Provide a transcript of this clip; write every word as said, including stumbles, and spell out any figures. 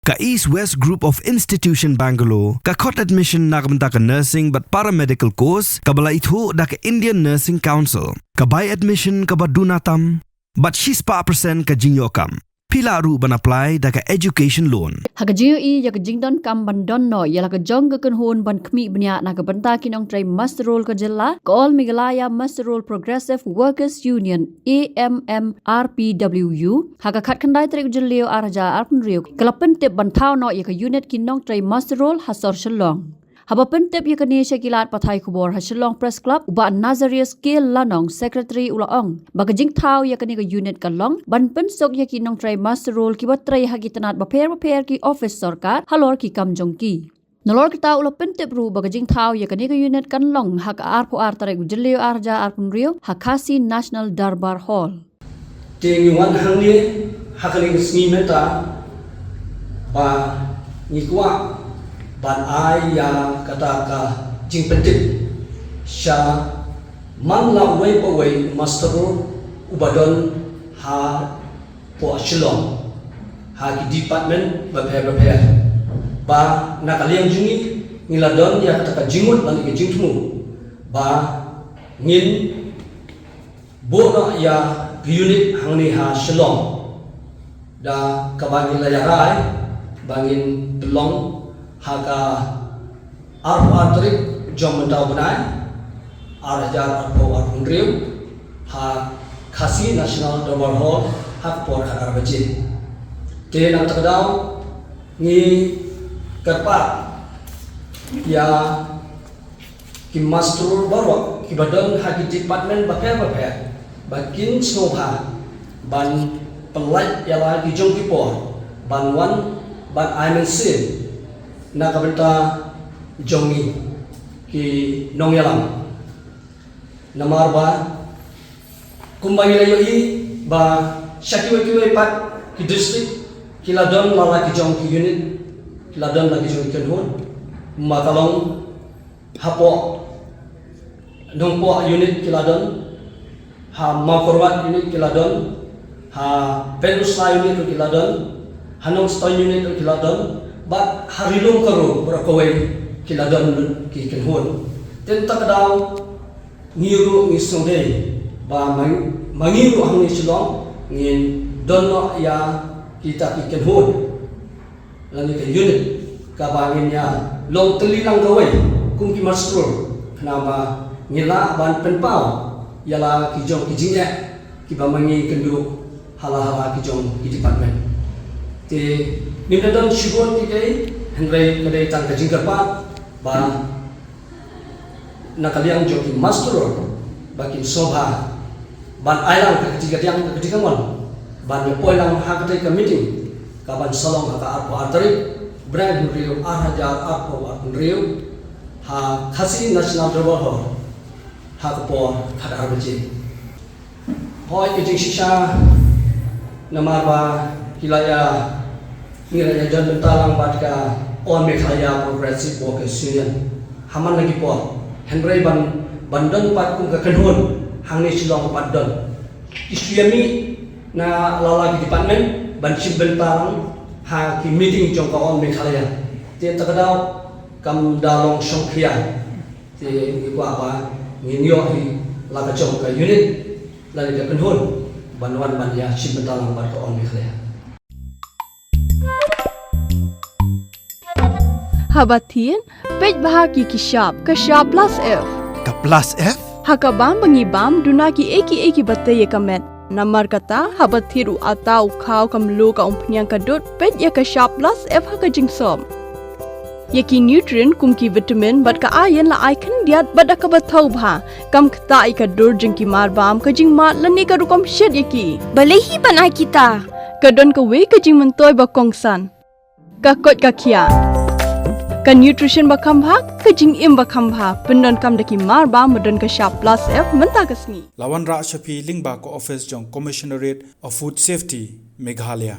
Ka East West Group of Institution Bangalore ka khot admission na ka bynta ka nursing bad paramedical course kaba la ithuh da ka Indian Nursing Council. Ka bai admission kaba duna tam bad shispah percent ka jingïoh kam. Phi lah ruh ban apply da ka education loan. Ha ka jingïohi ïa ka jingdonkam ban don noh ïa la ka jong ka kynhun ban khmih bniah na ka bynta ki nongtrei muster roll ka jylla, ka All Meghalaya Muster Roll Progressive Workers Union, A M M R P W U, ha ka khatkhyndai tarik u Jylliew ar hajar arphew hynriew ka la pyntip ban thaw noh ïa ka unit ki nongtrei muster roll ha sor Shillong. Haba pyntip ïa kane sha ki lad pathai khubor ha Shillong Press Club, u Bah Nazarius K Lanong, Secretary, u la ong ba ka jingthaw ïa kane ka unit ka long ban pynsuk ïa ki nongtrei muster roll kiba trei ha ki tnat bapher bapher ki office sorkar halor ki kam jong ki. Nalor kata u la pyntip ruh ba ka jingthaw ïa kane ka unit kan long ha ka arphew ar tarik u Jylliew ar hajar arphew hynriew ha Khasi National Durbar Hall. Te ngi wan hangne ha kane ka sngi mynta ba ngi kwah ban ai ïa kata ka jingpyntip sha man la uwei pa uwei u muster roll uba don hapoh Shillong ha ki department bapher bapher, ba na ka liang jong ngi ngi la don ïa kata ka jingmut lane ka jingthmu ba ngin buh noh ïa ka unit hangne ha Shillong da kaba ngi la ïa rai ba ngin pynlong ha ka arphew ar tarik jong mynta u bnai ar hajar arphew arphew hynriew ha Khasi National Durbar Hall ha ka por khatar baje. Te na kata ka daw ngi kyrpad ïa ki muster roll baroh kiba don ha ki department bapher bapher ba kin sngewbha ban pynlait ïa la ki jong ki por ban wan ban ai mynsiem na ka bynta jong ngi ki nongïalam. Namar ba kumba ngi la ïohi ba sha kiwei kiwei pat ki district ki la don la la ki jong ki unit, ki la don la ki jong ki kynhun, ma ka long hapoh Nongpoh unit ki la don, ha Mawkyrwat unit ki la don, ha Pynursla unit ki la don, ha Nongstoiñ unit ki la don, bad ha Ri Lum ka ruh baroh kawei ki la don ki kynhun. Te na kata ka daw ngi ruh ngi sngewdei ba ma, ma ngi ruh hangne Shillong ngin don noh ïa kita ki kynhun lane ka unit kaba ngin ïa long tylli lang kawei kum ki muster roll, khnang ba ngin lah ban pynpaw ïa la ki jong ki jingeh kiba ma ngi kynduh ha la ha la ki jong ki department. Te ngim da don shibun kiei kiei, hynrei ka dei tang ka jingkyrpad ba na ka liang jong ki muster roll ba kin sngewbha ban ai lang ka kti kadiang ka kti kamon ban ïa poi lang ha katei ka meeting kaban sa long ha ka arphew ar tarik bnai hynriew ar hajar arphew ar hynriew ha Khasi National Durbar Hall ha ka por khatar baje. Hooid, ka jingshisha namar ba ki la ïa, ngi la ïa jan bynta lang bad ka All Meghalaya Progressive Workers Union ha man la ki por, hynrei ban, ban don pat kum ka kynhun hangne Shillong pat don. Ki shu ïa mih na la la ki department ban shim bynta lang ha ki meeting jong ka All Meghalaya. Te na kata ka daw kam da long shongkhia. Te ngi kwah ba ngin ïoh hi la ka jong ka unit lane ka kynhun ban wan ban ïa shim bynta lang bad ka All Meghalaya. Haba thied, peit bha ki ki shap, ka shap plus F. Ka plus F? Ha ka bam ba ngi bam, duna kiei kiei kiba tei ïa ka met. Namar kata, haba thied u atta, u khaw, ka mluh, ka umphniang, ka dud, peit ïa ka shap plus F ha ka jingsop. Ïa ki nutrient kum ki vitamin bad ka iron la ai khyndiat bad da kaba thaw bha. Kam ktah ïa ka dur jong ki marbam, ka jingmad lane ka rukom shet ïa ki. Balei hi ban ai kita? Ka don kawei ka jingmyntoi ba kongsan. Ka koit ka khiah. Ka nutrition ba kham bha, ka jingim ba kham bha. Pyndonkam da ki marbam ba don ka shap plus F mynta ka sngi. La wanrah sha phi lyngba ka office jong Commissionerate of Food Safety, Meghalaya.